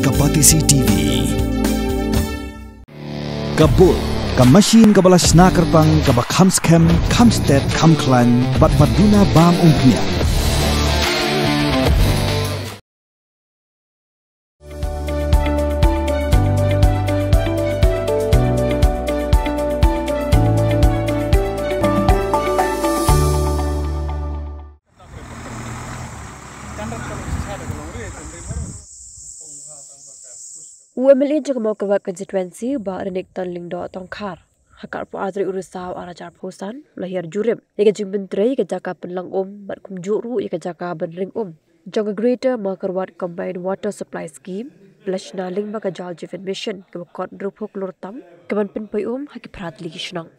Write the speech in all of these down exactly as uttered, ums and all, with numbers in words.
Ka Batesi T V. Ka Bull, ka machine kaba la shna kyrpang, kaba kham skhem, kham stet, kham khlaiñ, bad ba duna bam umphniang. U M L A jong ka Mawkyrwat Constituency, Bah Renikton Lyngdoh Tongkhar, ha ka arphew ar tarik u Risaw ar hajar arphew san, u la hiar jurip ïa ka jingpyntrei ïa ka jaka pynlong um bad kumjuh ruh ïa ka jaka ban ring um jong ka Greater Mawkyrwat Combined Water Supply Scheme, ba la shna lyngba ka Jal Jeevan Mission, kaba kot hynriewphew klur tam, ka ban pynpoi um ha ki phra tylli ki shnong.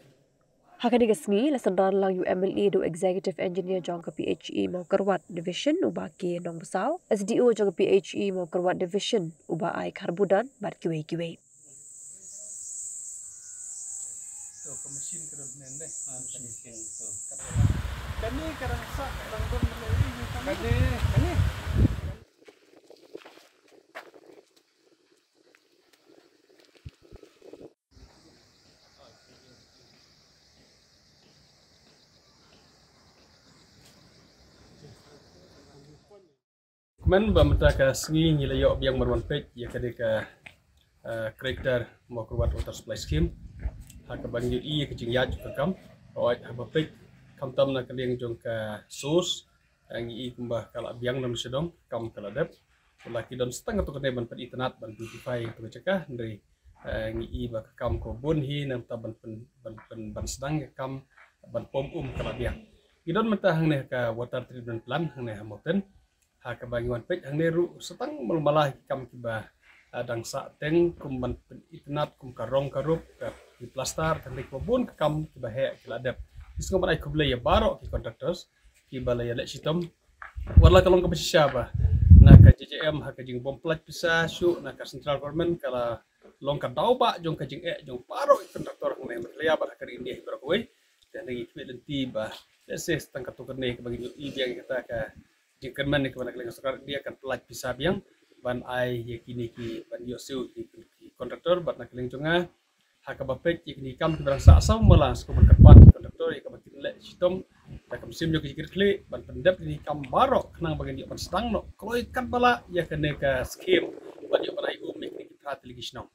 Ha kane ka sngi la synran lang ïa u M L A da u Executive Engineer jong ka P H E Mawkyrwat Division, u Bah K Nongbsap, S D O jong ka P H E Mawkyrwat Division, u Bah I Kharbudon, bad kiwei kiwei. Kmen ba mynta ka sngi ngi la ïoh biang ban wan peit ïa kane ka, eh, Greater Mawkyrwat Water Supply Scheme. Ha kaba ngi ïohi ïa ka jingïaid ka kam, haba peit khamtam na ka liang jong ka source, eh, ngi i kumba ka la biang na sha dong, kam ka la dep. Hynrei ki don sa tang katto katne ban pynitynnad, ban beautify katto ka jaka, hynrei, eh, ngi i ba ka kam ka bun hi, nangta ban pyn, ban pyn, ban sdang ïa ka kam ban pom um ka la biang. Ngi don mynta hangne ka water treatment plant hangne ha Mawten. Ha kaba ngi wan peit hangne ruh sa tang mala mala ki kam kiba, ah, dang sah teng, kum ban pynitynnad, kum ka rong ka rup, ka, ki plaster, tang kiba bun ka kam kiba heh ki la dep. Ngi sngewbha ban ai khublei ïa baroh ki contractors kiba la ïaleh shitom. Wat la ka long kaba shisha ba na ka J J M ha ka jingbym pyllait pisa shuh na ka central government, ka la long ka daw ba jong ka jingeh jong baroh ki contractor hangne, Meghalaya bad ha ka ri India hi baroh kawei. Te ngi khmih lynti ba lehse sa tang katto katne kaba ngi ïohi biang ïa kata ka jingkyrmen kaba na ka liang ka sorkar India kan pyllait pisa biang ban ai ïa kine ki, ban ïohsiew ïa ki, ki contractor, bad na ka liang jong nga, ha kaba peit ïa kine ki kam kiba dang sah saw mala, sngewbha ban kyrpad ïa ki contractor ïa kaba kin leh shitom da ka mynsiem jong ka jingkitkhlieh ban pyndep ïa kine ki kam baroh khnang ba ngin ïoh ban sdang noh kloi katba lah ïa kane ka scheme ban ïoh ban ai um ïa kine ki phra tylli ki shnong.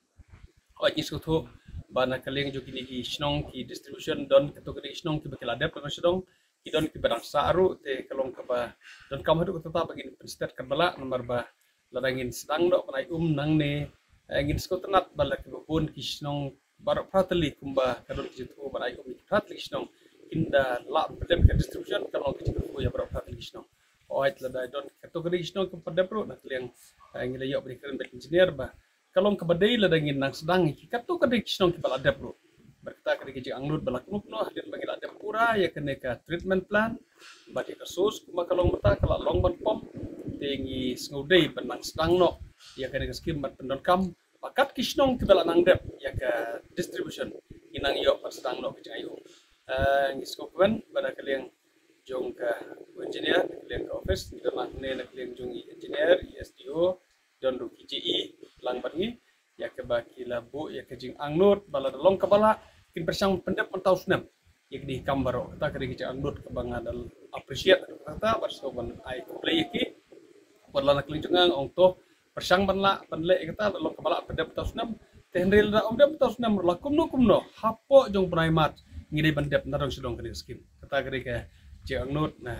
Hooid, ngi sngewthuh ba na ka liang jong kine ki shnong ki distribution, don katto katne ki shnong kiba ki la dep na sha dong, ki don kiba dang sah ruh, te ka long kaba donkam haduh katta ba ngin pynstet katba lah, namar ba lada ngin sdang noh ban ai um nangne, eh, ngin sngewtynnad ba la kiba bun ki shnong baroh phra tylli, kumba ka don ka jingthmu ban ai um ïa ki phra tylli ki shnong, kin da lah pyndep ka distribution, ka long ka jingkyrkhu ïa baroh phra tylli ki shnong. Hooid, lada don katto katne ki shnong kiba dep ruh, na ka liang, eh, ngi la ïoh ban ïakren bad engineer ba ka long kaba dei lada ngin nang sdang ïa ki katto katne ki shnong kiba la dep ruh. Bad kata ka dei ka jingangnud ba la kumno kumno hadien ba ngi la dep pura ïa kane ka treatment plant bad ïa ka source, kumba ka long mynta ka la long ban pom, te ngi sngew dei ban nang sdang noh ïa kane ka scheme ban pyndonkam ba kat ki shnong kiba la nang dep ïa ka distribution, ngin nang ïoh ban sdang noh ka jingaium. Eh, ngi sngewkmen ba na ka liang jong ka engineer, na ka liang ka office, ngi don lang hangne na ka liang jong i engineer, i S D O, don ruh ki J E lang bad ngi, ïa kaba ki la buh ïa ka jingangnud ba lada long kaba lah, kin pyrshang pyndep mynta u snem ïa kine ki kam baroh. Kata ka dei ka jingangnud kaba nga da appreciate, kata bad sngewbha ban ai khublei ïa ki. Wat la na ka liang jong nga, nga ong to pyrshang ban lah ban leh ïa kata, lada long kaba lah pyndep mynta u snem. Te hynrei lada ym dep mynta u snem ruh, la kumno kumno hapoh jong u bnai March ngi dei ban dep nadong shadong kane ka scheme. Kata ka dei ka jingangnud na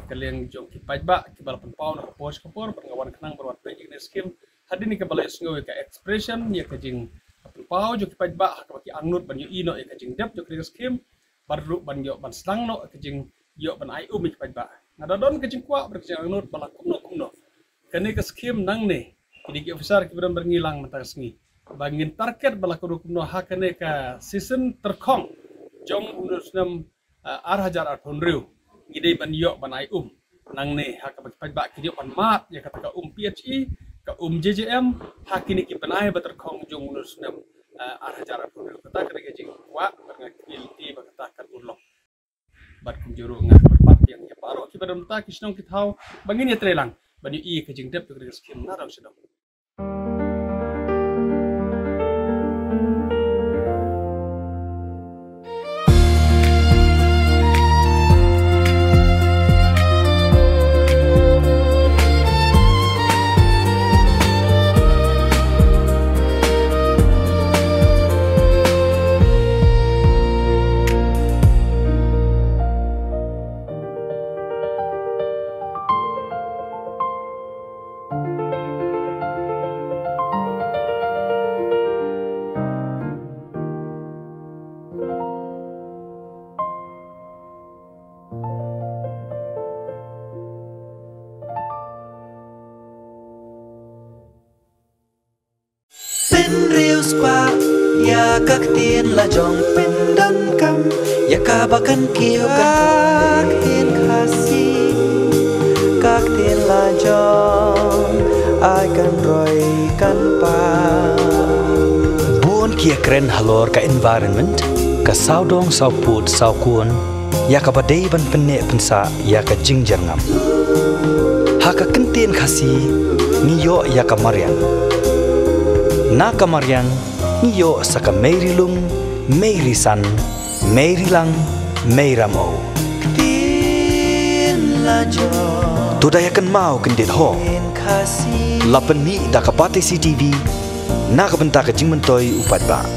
ka liang jong ki paidbah kiba la pynpaw na ka por sha ka por, bad nga wan khnang ban wan peit ïa kane ka scheme. Hadien kaba la ïohsngew ïa ka expression, ïa ka jingpynpaw jong ki paidbah ha kaba ki angnud ban ïohi noh ïa ka jingdep jong kane ka scheme, bad ruh ban ïoh ban sdang noh ka jingïoh ban ai um ïa ki paidbah. Nga da don ka jingkwah bad ka jingangnud ba la kumno kumno kane ka scheme nangne, kine ki officer kiba don bad ngi lang mynta ka sngi, ba ngin target ba la kumno kumno ha kane ka season tyrkhong jong une u snem, ah, ar hajar arphew hynriew, ngi dei ban ïoh ban ai um nangne ha kaba ki paidbah kin ïoh ban mad ïa kata ka um P H E, ka um J J M, ha kine ki bnai ba tyrkhong jong une u snem, ah, ar hajar arphew hynriew. Kata ka dei ka jingkwah bad nga kyrpad ba kata kan urlong. Bad kumjuh ruh nga kyrpad ïa baroh kiba don mynta ki shnong ki thaw ba ngin ïatreilang ban ïohi ïa ka jingdep jong kane ka scheme nadong shadong. Pynriewspah ïa ka ktien la jong, pyndonkam ïa kaba kan kiew, ka ktien Khasi, ka ktien la jong, ai kan roi kan pang. Bun ki ïakren halor ka environment, ka sawdong sawpud sawkun, ïa kaba dei ban pynneh pynsah ïa ka jingjyrngam. Ha ka kyntien Khasi ngi ïoh ïa ka mariang. Na ka mariang ngi ïoh sa ka meiri lung, meiri san, meiri lang, meira mo. Ktien la jong. To da ïa kynmaw kyndit ho. Ktien Khasi. La pynmih da ka Batesi TV na ka bynta ka jingmyntoi u paidbah.